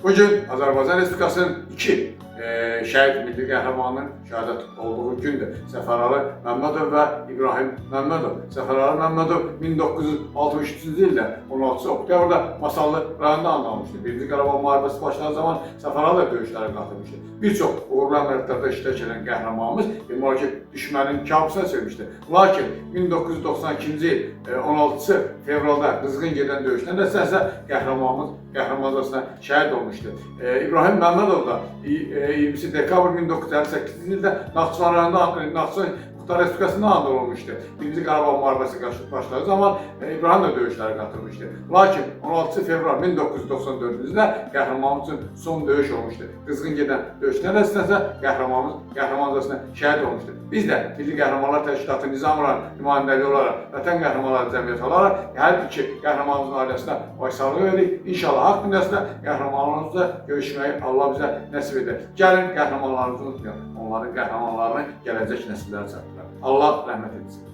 Bugün Azərbaycan Respublikasının iki şəhid milli qəhrəmanının şəhadət olduğu gündür. Səfəralı Məmmədov və İbrahim Məmmədov. Səfəralı Məmmədov 1963-cü ildə 16 oktyabrda Masallı rayonunda anadan olmuşdu. Birinci Qarabağ müharibəsi başladığı zaman Səfəralı döyüşlərə qatılmışdı. Bir çox uğurlu əməliyyatlarda iştirak edən qəhrəmanımız demək olar ki, düşmənin kabusuna çevirmişdi. Lakin 1992-ci il 16 fevralda qızğın gedən döyüşlər nəticəsində qəhrəmanımız qəhrəmancasına şəhid olmuşdu. İbrahim Məmmədov da 20 dekabr 1958-ci ildə Naxçıvan rayonunda Naxçıvan Muxtar Respublikasında anadan olmuşdu. Birinci Qarabağ müharibəsi başladığı zaman İbrahim də döyüşlərə qatılmışdı. Lakin 16 fevral 1994-cü ildə qəhrəmanımız üçün son döyüş olmuşdu. Qızğın gedən döyüşlər nəticəsində qəhrəmanımız qəhrəmancasına şəhid olmuşdu. Biz də Milli Qəhrəmanlar Təşkilatı Nizam rayon nümayəndəliyi olaraq, Vətən Qəhrəmanları Cəmiyyəti olaraq hər iki qəhrəmanımızın ailəsinə başsağlığı veririk. İnşallah haqq dünyasında qəhrəmanlarımızla görüşməyi Allah bizə nəsib edər. Gəlin qəhrəmanlarımızı unutmayaq. Onların qəhrəmanlarını gələcək nəsillərə çatdıraq. Allah rəhmət etsin.